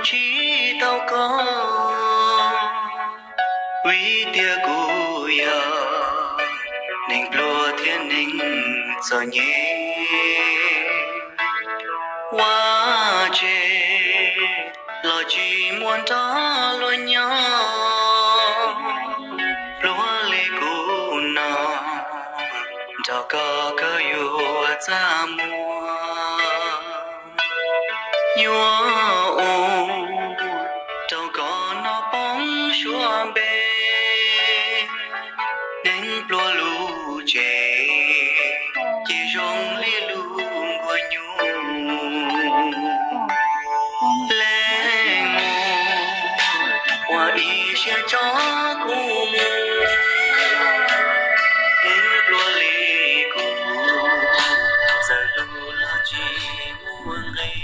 tsis tau koj, vim tias kuv yog neeg pluag thiab neeg txom nyem. Ua tsev los tsis muaj nrog luag nyob, pluag li kuv no, nrog koj koj yuav txaj muag. Yuav ua rau koj no poob suab npe, neeg pluag lub tsev ces zoo li lub nkuaj nyuj. Leej muam, ua ib siab tso kuv mus, neeg pluag li kuv txawm hlub los tsis muaj nqis.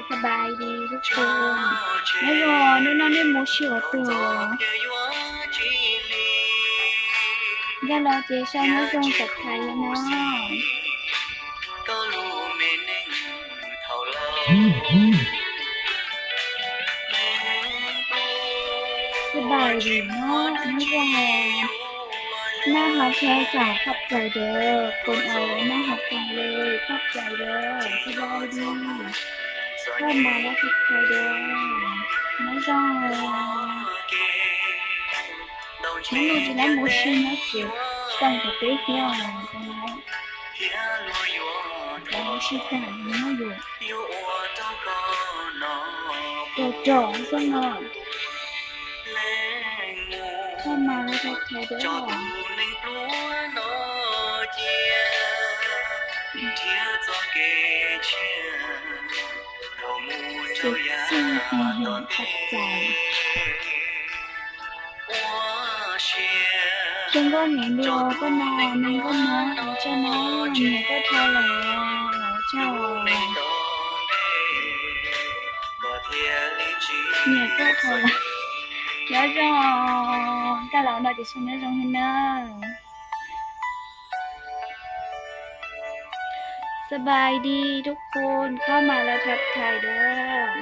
สบายดีทุกคน Nyob zoo, hnub no nej mus sib ua twg? Nkag los ces sau nyob zoo subscribe no. Xab npais li no, nyob zoo. Naj hov thawj xav khov cai dawb, phoo au naj hov tas li khov cai dawb, xab npais li. Thawj mas lawv khov cai dawb, nyob zoo. Nyob zoo tsis lab mus si nyob tsev, tsis tau mus tom teb thiab os. Lawv mus si tag nyob yuav rau rau xwb no. Thawj mas lawv khov cai dawb. Xwm txheej heev heev khov cai. Zoo nkauj heev li os koj no, me nkauj Hmoob, tsaug na, nyiam koj dhau lawm, tsaug. Nyiam koj dhau lawm. Nyob zoo, nkag los no ces sau nyob zoo li nawb. สบายดีทุกคน เข้ามาแล้วทักทายด้วย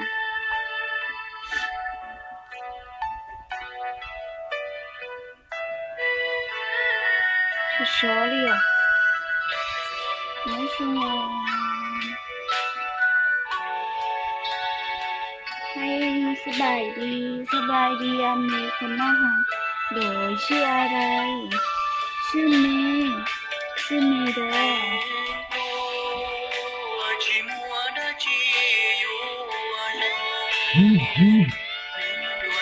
Sov sov li os. Nyob zoo. Hais สบายดี สบายดี ยามนี้คนหน้าหา โดยชื่ออะไร ชื่อเมย์ ชื่อเมย์เด้อ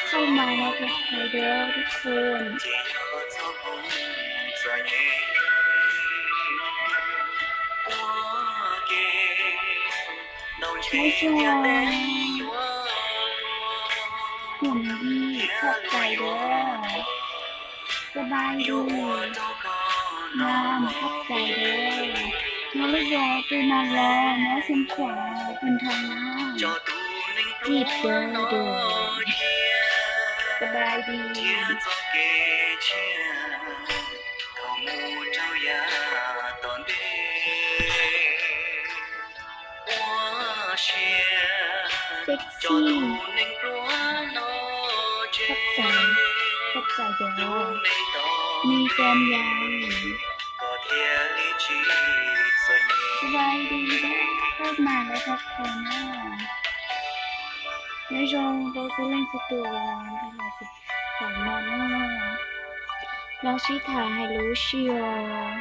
เข้ามาแล้วทักทายเด้อทุกคน Nyob zoo, nyob zoo, khov cai dawb. สบายดี Nam, khov cai dawb. Nyob lub zos twg no los nyob xeem Khuam, Phoos Thawm na. Txij dawb dawb. สบายดี Sexy. Khov cai, khov cai dawb. Me Cam Yas. สบายดี Koj mas lawv khov cai na. Nyob zoo rau txhua leej txhua tus uas los tham no na. Los sib tham hais lus si os.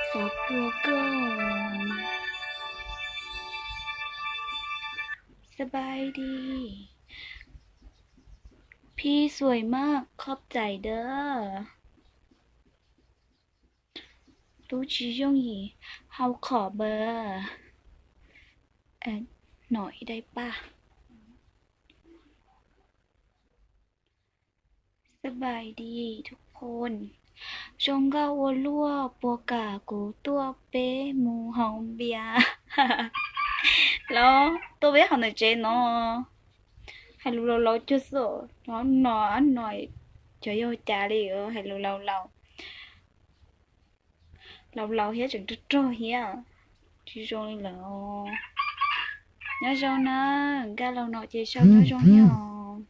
Xav pom koj. สบายดี Phij xuais maj, khov cai dawb. Lub tsis yooj yim hauv qhov npawb. Nom ib daim paj. สบายดีทุกคน Zoo nkauj ua luaj, puas kam kuv tuaj peb mus haus npias? Los tuaj peb haus ntawm tsev no. Hais lus laus laus cuag xwb no, no cov yog cas li hais lus laus laus. Laus laus thiab tseem rog rog thiab, tsis zoo li lawm. Nyob zoo na, nkag los no ces sau nyob zoo thiab os.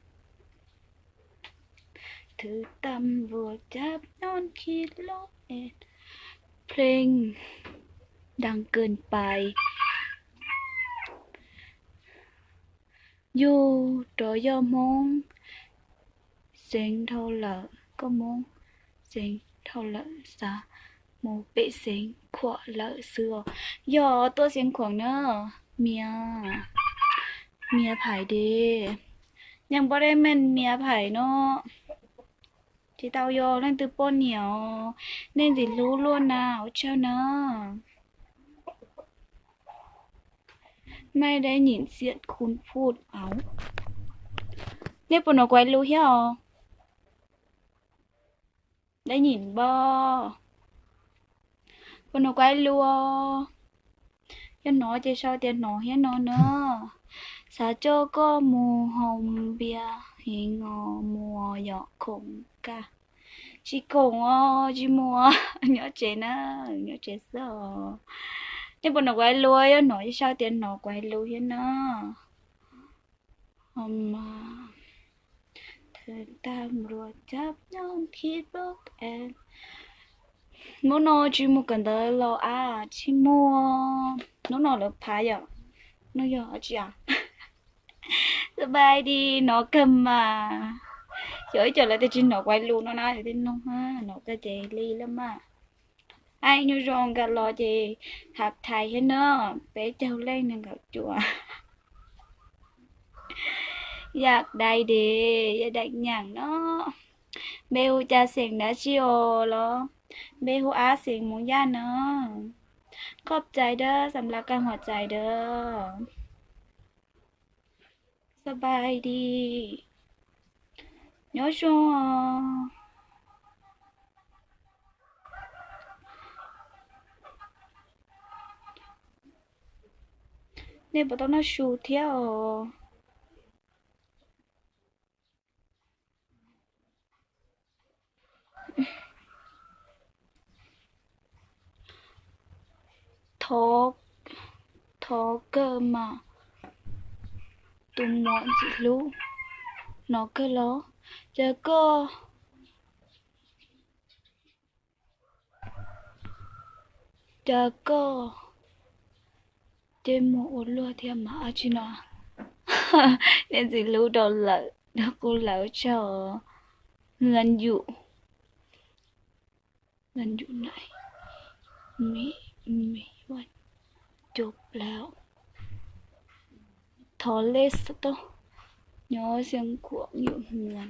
Thwv tam luas cab nyob khi loj es, เพลงดังเกินไป Yug rov yog Hmoob xeev dhau lawm, koj Hmoob xeev dhau lawm xav mus pem xeev Khuam lawm xwb os. Yog tuaj xeev Khuam na, mias, mias Phais de, yeej npaj dej meej mias Phais no. Tsis tau yog leej twg poj niam os, nej ntxim hlub luaj na, ua tsaug na. ไม่ได้ยินเสียงคุณพูด au. Nej puas hnov kuv hais lus thiab os? ได้ยินบ่? Puas hnov kuv hais lus? Yog hnov ces sau tias hnov thiab no na. Xav coj koj mus haus npias heev os, mus yom khoom kaj? Tsis khoom os, tsis mus, nyob tsev na, nyob tsev xwb os. Nej puas hnov kuv hais lus? Yog hnov ces sau tias hnov kuv hais lus thiab na. Hnub no tsis mus kawm ntawv los a? Tsis mus. Hnub no lawv phav yom. No yog tsi a? สบายดี, hnov kawg mas. Xyov ib co lawv tias tsis hnov kuv hais lus no na, yog tias no, hnov kawg ces li lawm mas. Ai, nyob zoo, nkag los ces tham thaiv thiab na, peb caug leej nees nkaum cuaj. Yaj dai de, yaj dai nyaam no. Npe hu cas xeem dab tsi os los? Npe hu ab xeem Mus Yaj na. ขอบใจเด้อ สำหรับการหัวใจเด้อ. สบายดี, nyob zoo os. Nej puas tau noj su thiab os? Thov, thov kawg mas, tus muam ntxim hlub, hnov kawg los? Cas koj, cas koj cia li mus ua luag thiab mas, ab tsi no. Nej ntxim hlub rau lawm, rau kuv lawm tso. Hlub yus, hlub yus na, me, me, cov plaub. Thov lej xov tooj, nyob Xeev Khuam yus hmia,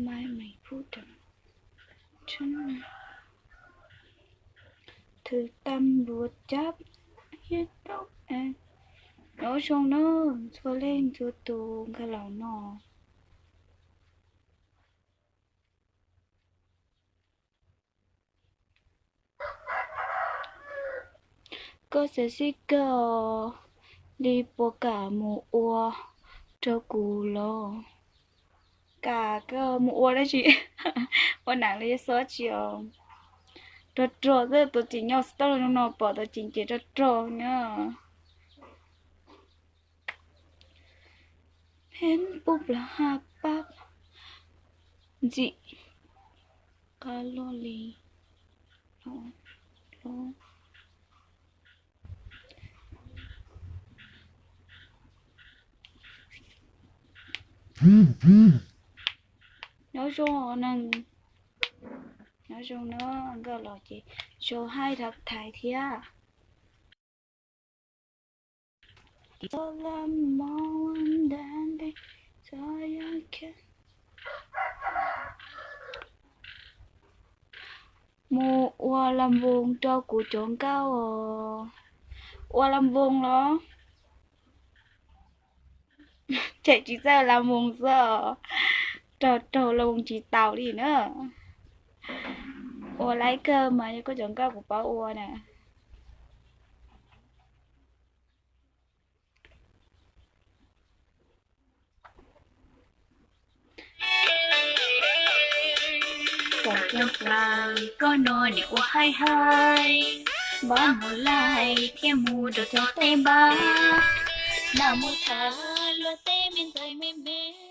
mai meem pub rau, thwv tam luas cab, nyob zoo na, txhua leej txhua tus nkag los no. Koj xav xij kawg li puas kam mus ua rau kuv los? Kam kawg, mus ua dab tsi? Ua nam los yog xob tsi os? Rog rog xwb, tuav txim nyob xov tooj no pom tuav txim ces rog rog na. Peb pub plaub haj pab ntxim qab luaj li. Nyob zoo neeg, nyob zoo na, nkag los ces sau hais thaiv thiab. Mus ua las voos rau kuv cov nkauj os. Ua las voos los? Tseem tsis txawj las voos xwb os. Raug raug las voos tsis tau li na. Ua laib kawg mas, yog koj cov nkauj kuv paub ua na. Koj no niam ua haib haib, npab mus laij thiab mus rau cov teb npab, naj mus tham luag tej me ntxhais me me.